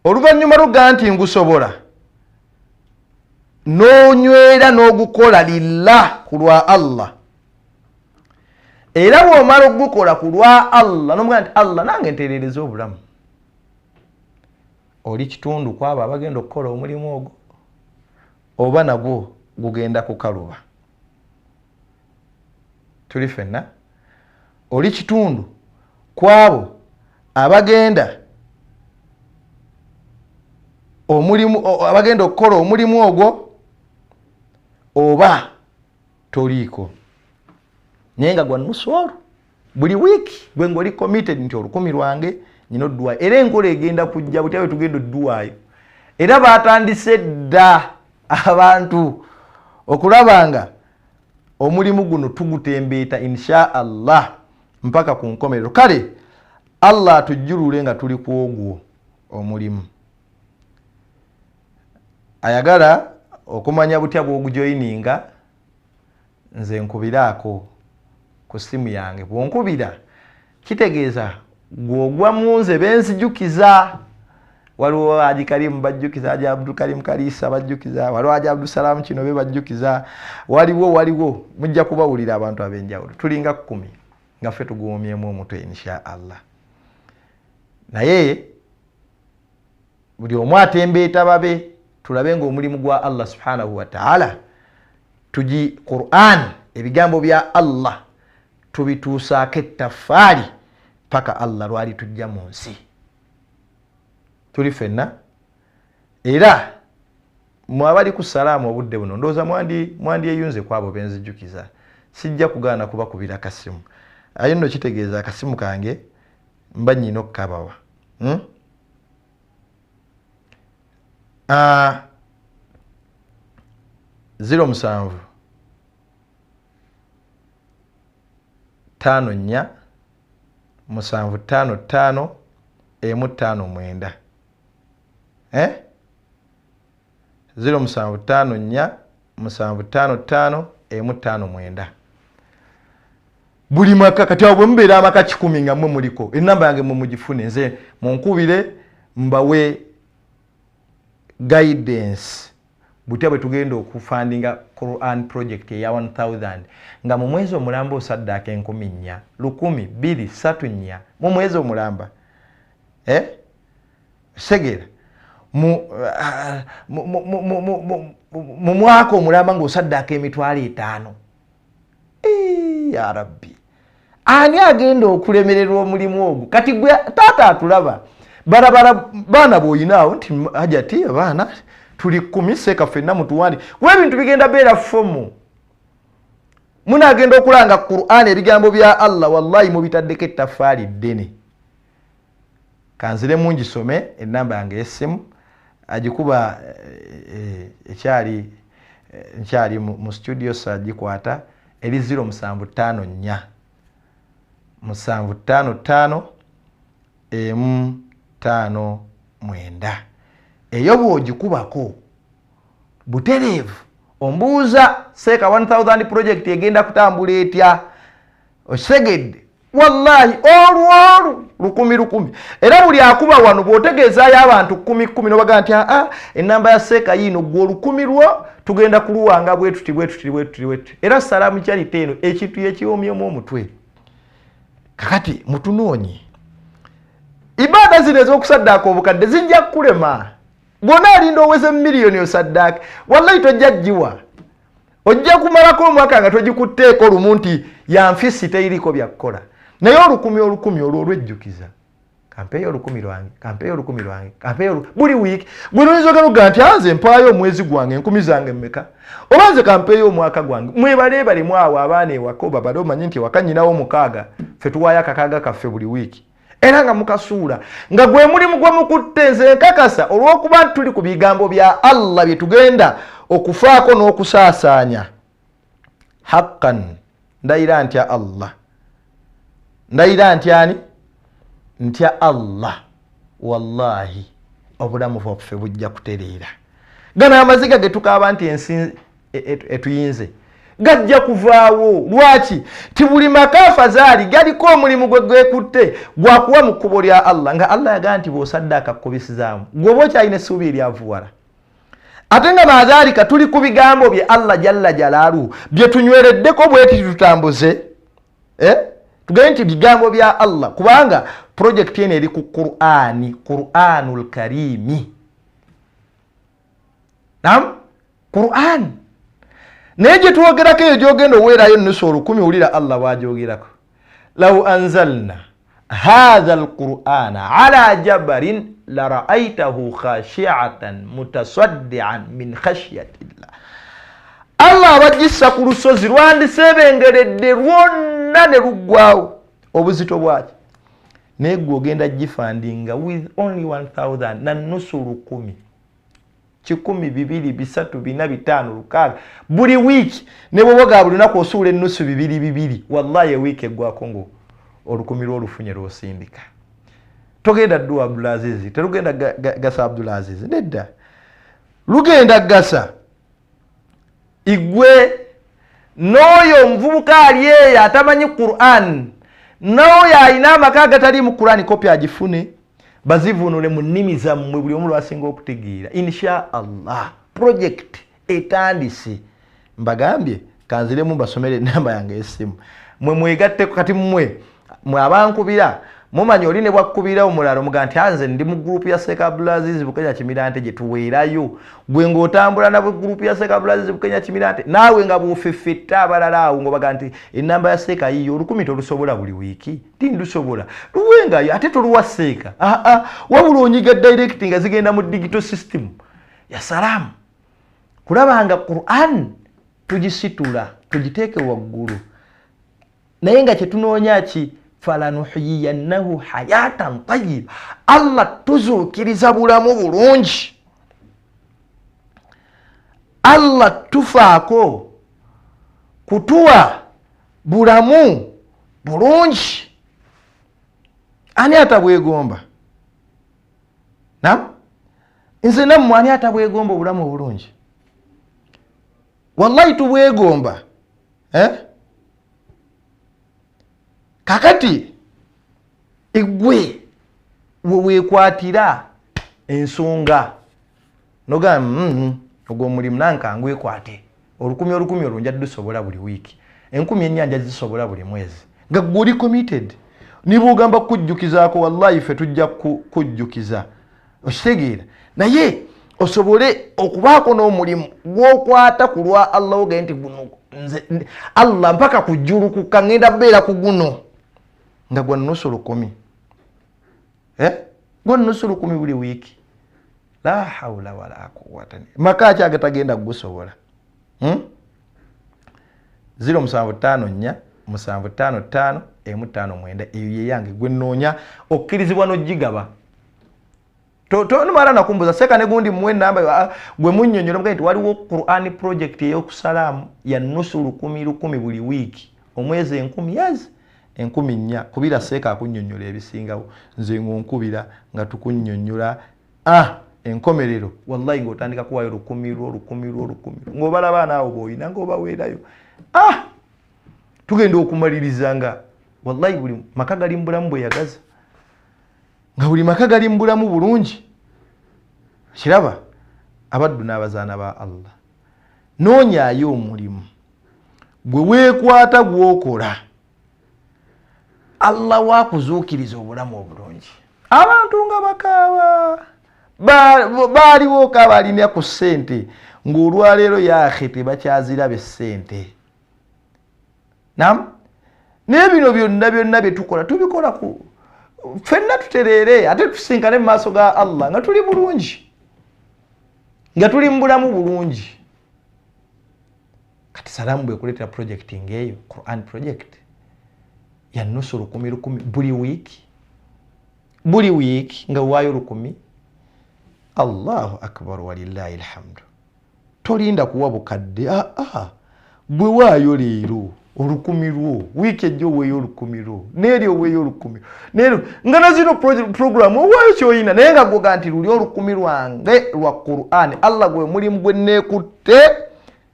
Oluvannyuma luga nti ngusobola, n'onywera n'ogukola lillah ku lwa Allah. Era bw'omala okugukola ku lwa Allah n'omugamba nti Allah nange ntereereza obulamu, oli kitundu ku abo abagenda okukola omulimu ogwo, oba nagwo gugenda kukaluba. Tuli ffenna? Oli kitundu ku abo abagenda omulimu, abagenda okukola omulimu ogwo, oba toliiko. Naye nga gwa nusu olwo buli wiiki gwe ng'oli committed nti 1,000 lwange nyina odduwaayo. Era enkola egenda kujja butya bwe tugenda odduwaayo. Era baatandise dda abantu okulaba nga omulimu guno tugutembeeta insha Allah mpaka ku nkomerero. Kale Allah atujjulule nga tuli ku ogwo omulimu. Ayagala okumanya butya bw'ogujoyininga, nze nkubiraako ku ssimu yange. Bw'onkubira kitegeeza gw'ogwa mu nze benzijukiza. Waliwo Haji Karimu bajjukiza, Haji Abdul Karim Kalisa bajjukiza, waliwo Haji Abdulsalaamu Kinobe bajjukiza, waliwo mujja kubawulira abantu ab'enjawulo. Tulinga 10 nga ffe tuguwomyemu omutwe insha Allah. Naye buli omu atembeeta babe, tulabe ng'omulimu gwa Allah subhanahu wa ta'ala tugi Qur'an, ebigambo bya Allah tubituusaako ettaffaali paka Allah lwali tujja mu nsi. Tuli ffenna? Era mwe abali ku salaamu obudde buno ndowooza mwandyeyunze ku abo benzijjukiza. Sijja kugaana kubakubira kasimu. Aye nno kitegeeza akasimu kange mba nnyina okukabawa. 07 54 7 5 5 emu 5 9. 0 7 5 4 7 5 5 emu 5 9. Buli maka kati awo bwe mubeera amaka 10 nga mmwe muliko, ennamba yange mmwe mugifune, nze munkubire mbawe guidance butya bwe tugenda okufandinga Quran project eya 1000 nga mu mwezi omulamba osaddaaka 4,000, 1,000, 2, 3, 4 mu mwezi omulamba. Segera mu mwaka omulamba ng'osaddaaka 5,000. Ya Rabbi, ani agenda okulemererwa omulimu ogwo? Kati gwe taata atulaba barabara baana bw'oyinaawo nti hajati abaana tuli 10 seeka ffenna mutuwandi, kuba ebintu bigenda beera fomu. Munaagenda okulanga Qur'an ebigambo bya Allah, wallahi mubitaddeko ettaffaali ddene. Kanziremu ngisome ennamba yange y'essimu, agikuba ekyali Nkyali mu studio sagikwata eri 0754 755 M59. Eyo bw'ogikubako butereevu ombuuza Seeka 1000 project egenda kutambula etya, osegedde wallahi olwolu 1,000 era buli akuba wano bw'otegeezaayo abantu 10,000 nobaga nti aa enamba ya Seeka yiino gwe 1,000 lwo tugenda kuluwanga bwe tuti bwe tuti bwe tuti bwe tuti. Era Salaamu Charity eno ekintu yekiwomyemu omutwe. Kakati mutunoonye ibaada zino ez'okusaddaaka obukadde zijja kukulema. Bw'ona alinda oweze miliyoni osaddaaka, wallahi tojja giwa, ojja kumalako omwaka nga togikutteeko lumu nti yanfisi teriko byakukola. Naye 1,000 olwo olwejjukiza, kampeeyo 1,000 lwange, kampeeyo 1,000 lwange, kampeeyo buli wiiki. Gwe noyinza ogenda nti anze mpaayo omwezi gwange 1,000 zange mmeka, oba nze kampeeyo omwaka gwange. Mwebaleebalemu awo abaana ewaka obabale, omanye nti ewaka nnyinawo 6, ffe tuwaayo akakaaga kaffe buli wiiki, era nga mukasuula nga gwe mulimu gwe mukutte. Nze nkakasa olw'okuba tuli ku bigambo bya Allah bye tugenda okufaako n'okusaasaanya, haqqan ndayira ntya Allah, ndayira ntyani ntya Allah, wallahi obulamu bwaffe bujja kutereera. Gano amaziga ge tukaaba nti ensi etuyinze gajja kuvaawo. Lwaki? Ti buli maka afazaali galiko omulimu gwe gwekutte gwakuwa mu kkubo lya Allah, nga Allah yagamba nti bw'osaddaaka kkubisizaamu gweoba okyalina essuubi eryavuwala. Ate nga maadhalika tuli ku bigambo bye Allah jalla jalaaluhu bye tunywereddeko bweti tutambuze, tugende nti bigambo bya Allah, kubanga projekiti eno eri ku Qur'ani, Qur'anul Karimi. Naam, Qur'an. Naye gye twogerako eyo gy'ogenda oweerayo ennusu 1,000, wulira Allah bw'agyogerako. Law anzalna hadha alqur'ana ala jabarin lara'aytahu khashi'atan mutasaddian min khashyatillah. Allah abagissa ku lusozi lwandiseebengeredde lwonna ne luggwawo obuzito bwaki, naye gwe ogenda gifandinga with only 1000 na nusu 1,000, 1,000, 2, 3, 4, 5, 6 buli wiiki. Ne bw'oba buli lunaku osuula ennusu 2 2, wallahi ewiiki eggwako ngo 1,000 lw'olufunye lw'osindika. Togenda ddu Abdulaziz, terugenda gasa Abdulaziz, nedda, lugenda gasa igwe n'oyo omuvubuka ali eyo atamanyi Qur'an, n'oyo alina amaka agatali mu Qur'an, kopi agifune bazivunule mu nnimi zammwe buli omu lwasinga okutegeera. Insha Allah project etandise. Mbagambye kanziremu mbasomere enamba yange y'essimu, mwe mwegatteko. Kati mmwe mwe abankubira mumanyi oli ne bwakkubira omulala omuga nti anze ndi mu gurupu ya Seeka Abdulaziz Bukenya Kimirante gye tuweerayo. Gwe ng'otambula na gurupu ya Seeka Abdulaziz Bukenya Kimirante, naawe nga bw'ofeffetta abalala awo ng'obaga nti enamba ya Seeka yiyo 1,000 tolusobola buli wiiki, tindusobola luwengayo ate toluwa Seeka. Aa, wabula onyiga direct nga zigenda mu digital system ya salaamu, kulaba nga Qur'an tugisitula tugiteeke waggulu. Naye nga kyetunoonya ki? Falanuhyiyannahu hayatan tayyiba, Allah tuzuukiriza bulamu bulungi. Allah tufaako kutuwa bulamu bulungi. Ani atabwegomba? Nam, nze nammwe ani atabwegomba obulamu obulungi? Wallahi tubwegomba. Kakati igwe weweekwatira ensonga nogamba ogwo omulimu nanka ngwekwate 1,000 1,000 olwo nja dusobola buli wiiki, 4,000 nja zisobola buli mwezi, nga gwe oli committed. Nibwogamba kujjukizaako, wallahi ffe tujja kujjukiza, okitegeera. Naye osobole okubaako n'omulimu gw'okwata ku lwa Allah, ogende nti guno nze Allah mpaka kujjulukuka ngenda beera ku guno nga gwa 1,000, gwa 1,000 buli wiiki. La hawla wala quwwata. Maka ki agatagenda kugusobola? 0754 755 159, eyo ye yange gwe nnoonya okkirizibwa n'ogigaba. Tonumala nakumbuza seka ne gundi muwe namba gwe munnyonnyola mugambe nti waliwo Quran project ey'okusalaamu ya nusu 1,000 buli wiiki, omwezi 1,000 yazi 4,000. Kubira seeka akunnyonnyola ebisingawo, nze ng'onkubira nga tukunnyonnyola enkomerero. Wallahi ng'otandika kuwaayo 1,000 lwo 1,000 lwo 1,000 ng'obala abaana abo b'olina ng'obaweerayo. Tugenda okumaliriza nga wallahi buli maka gali mu bulamu bwe yagaza, nga buli maka gali mu bulamu bulungi. Kiraba abaddu n'abazaana ba Allah, noonyaayo omulimu gwe weekwata gw'okola, Allah wakuzuukiriza obulamu obulungi. Abantu nga bakaaba baaliwo ka balina ku ssente, ng'olwaleero yaahe tebakyaziraba essente. Nam naye bino byonna byonna bye tukola tubikola ku ffenna tutereere, ate tusinkane mu maaso ga Allah nga tuli bulungi, nga tuli mu bulamu bulungi. Kati Salaamu bwekuleetera project ng'eyo, Quran project ya nusu 1,000 buli wiiki, buli wiiki nga waayo 1,000. Allahu akbar, walillahi alhamdu. Tolinda kuwa bukadde, aa bwe waayo leero 1,000 lwo, wiiki ejja oweeyo 1,000 lwo, neeri oweeyo 1,000 neeri, nga nazino program owaayo kyoyina, naye nga gwoga nti luli 1,000 lwange lwa Quran. Allah gwe mulimu gwe neekutte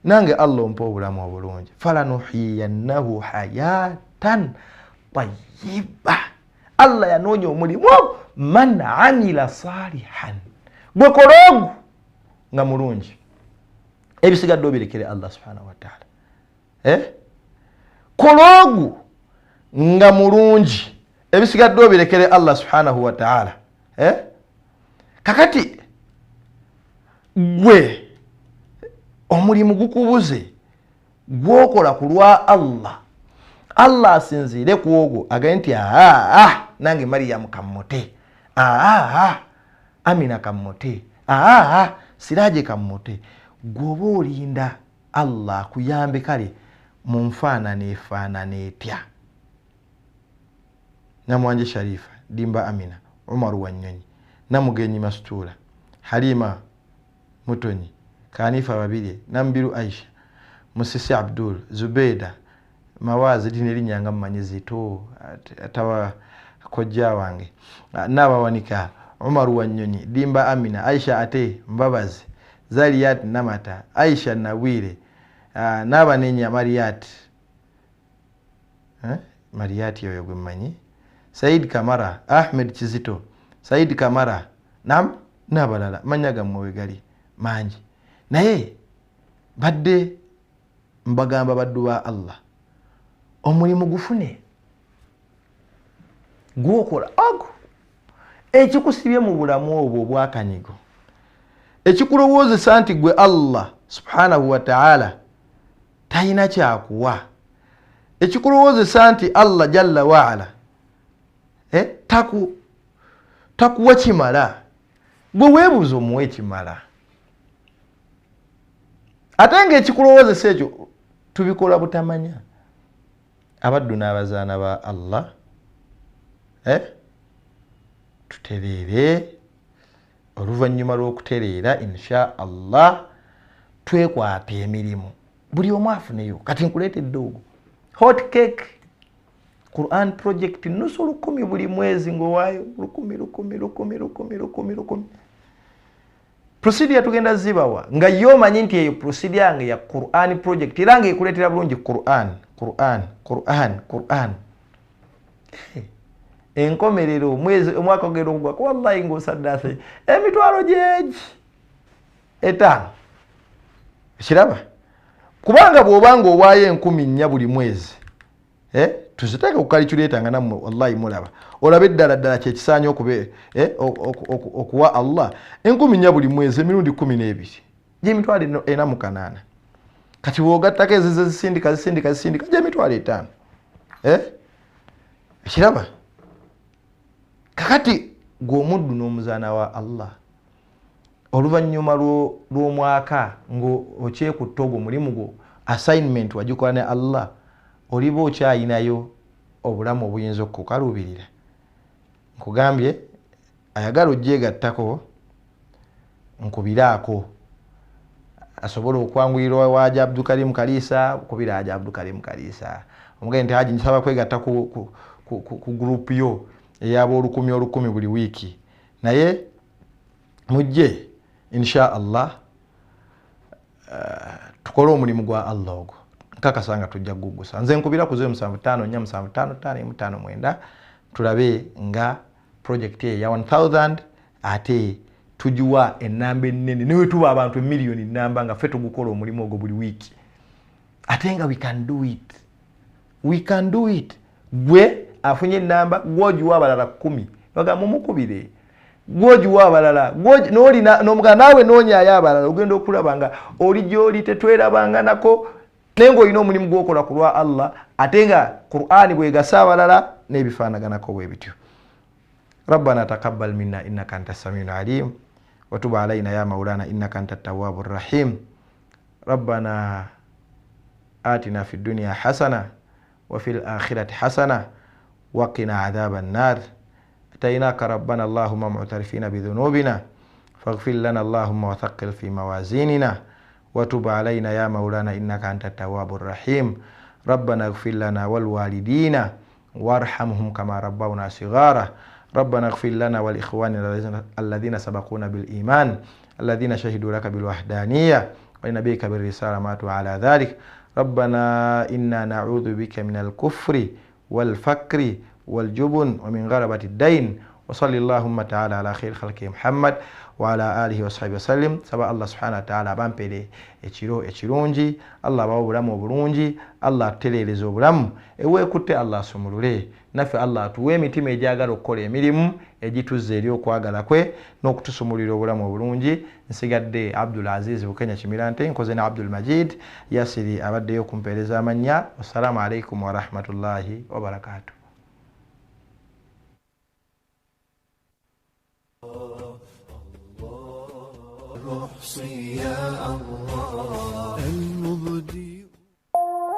nange, Allah ompa obulamu obulungi. Falanuhiyannahu hayatan tayiba. Allah yanoonya omulimu ogwo, man amila salihan, gwe kola ogwo nga mulungi, ebisigadde obirekere Allah subhanahu wataala. Kola ogwo nga mulungi, ebisigadde obirekere Allah subhanahu wataala. Kakati gwe omulimu gukubuze gwokola ku lwa Allah, Allah asinziire ku ogwo agambe nti aa nange Mariyamu kammute, aa Amina kammute, aa Siraje kammute. Gweoba olinda Allah akuyambe kale mu nfaanana efaanana etya? Namwanje Sharifa, Dimba Amina, Umaru Wanyonyi, Namugenyi Masitula, Halima Mutonyi, Kanifa Babirye, Nambiru Aisha, Musisi Abdul, Zubeida Mawazi, lino erinnya nga mumanyi zito atawa kojja wange, Nabawanika Umaru Wanyonyi, Dimba Amina, Aisha ate Mbabazi, Zariyat Namata, Aisha Nabwire, Nabanenya Mariat, Mariat oyo gwe mmanyi, Said Kamara, Ahmed Kizito, Said Kamara, nam n'abalala, manya gammwe we gali mangi. Naye badde mbagamba baddu ba Allah, omulimu gufune gwokola ogwo ekikusibye mu bulamu obwo obwakanyigo, ekikulowoozesa nti gwe Allah subhanahu wataala talina kyakuwa, ekikulowoozesa nti Allah jalla waala takuwa kimala. Gwe weebuuza omuwa ekimala, ate ngaekikulowoozesa ekyo tubikola butamanya. Abaddu n'abazaana ba Allah, tutereere. Oluvannyuma lw'okutereera, insha Allah twekwata emirimu, buli omu afuneyo. Kati nkuleetedde ogwo hot cake, Quran project nusu 1,000 buli mwezi, ng'owaayo 1,000 1,000 1,000 1,000 1,000 1,000. Procedure tugenda zibawa nga ye omanyi nti eyo procedure yange ya Quran project, era nga ekuleetera bulungi Quran, Quran, Quran, Quran. Enkomerero omwezi omwaka ogenda okugwako, wallahi ng'osaddaase emitwalo gyegi 5. Kiraba kubanga bw'oba nga owaayo 4,000 buli mwezi, tuziteeke ku calculator nga nammwe wallahi mulaba, olabe eddala ddala kyekisaanye okube okuwa Allah 4,000 buli mwezi emirundi 12 gy'emitwalo 48. Kati bw'ogattako ezize zisindika zisindika zisindika gy'emitwalo 5. Ekiraba kakati gwe omuddu n'omuzaana wa Allah, oluvannyuma lw'omwaka ng'okyekutta ogwo mulimu gwo, assignment wagikola ne Allah, oliba okyayinayo obulamu obuyinza okukaluubirira. Nkugambye ayagala ogyegattako. Nkubiraako asobola okwanguyirwa waja Abdulkarim Kalisa, kubira aja Abdulkarim Kalisa omugende nti haji nsaba kwegatta ku group yo ey'abolukumi olukumi buli wiiki. Naye mujje insha Allah tukole omulimu gwa Allah ogwo, nkakasa nga tujja kugugusa. Nze nkubira ku 0754755559 tulabe nga project eyo ya 1000 ate tugiwa enamba ennene, newe tuba abantu emiliyoni namba nga ffe tugukola omulimu ogwo buli wiiki, ate nga we can do it, we can do it. Gwe afunye enamba gwogiwa abalala 10 bagamba mumukubire, gwogiwa abalala n'omugana naawe noonyaayo abalala, ogenda okulaba nga oli gy'oli tetwerabanga nako, naye ng'olina omulimu gw'okola ku lwa Allah, ate nga Qur'ani bwegasa abalala n'ebifaanaganako bwe bityo. Rabbana taqabbal minna innaka anta samiul alim wa tub alayna ya maulana innaka anta tawwabur rahim. Rabbana atina fid dunya hasana wa fil akhirati hasana wa qina adhaban nar. Atainaka rabbana allahumma mu'tarifina bidhunubina faghfir lana allahumma wa thaqqil fi mawazinina wa tub alayna ya maulana innaka anta tawwabur rahim. Rabbana ighfir lana wal walidina warhamhum kama rabbawna sighara. Rabbana ighfir lana wal ikhwanina alladhina sabaquna bil iman alladhina shahidu laka bil wahdaniyya wa nabiyyika bir risala matu ala dhalik. Rabbana inna na'udhu bika minal kufri wal fakri wal jubun wa min ghalabati ad-dayn. Wa sallallahu ta'ala ala khair khalqi Muhammad wa ala alihi wa sahbihi wasallim. Saba Allah subhanahu wa ta'ala abampere ekiro ekirungi, Allah abawe obulamu obulungi, Allah atutereereze obulamu ewekutte, Allah asumulule naffe, Allah atuwe emitima egyagala okukola emirimu egituzza eri okwagala kwe n'okutusumulira obulamu obulungi. Nsigadde Abdul Aziz Bukenya Kimirante, nkoze ne Abdul Majid Yasiri abaddeyo okumpeereza amannya. Wassalamu alaikum warahmatullahi wabarakatuh. يا الله.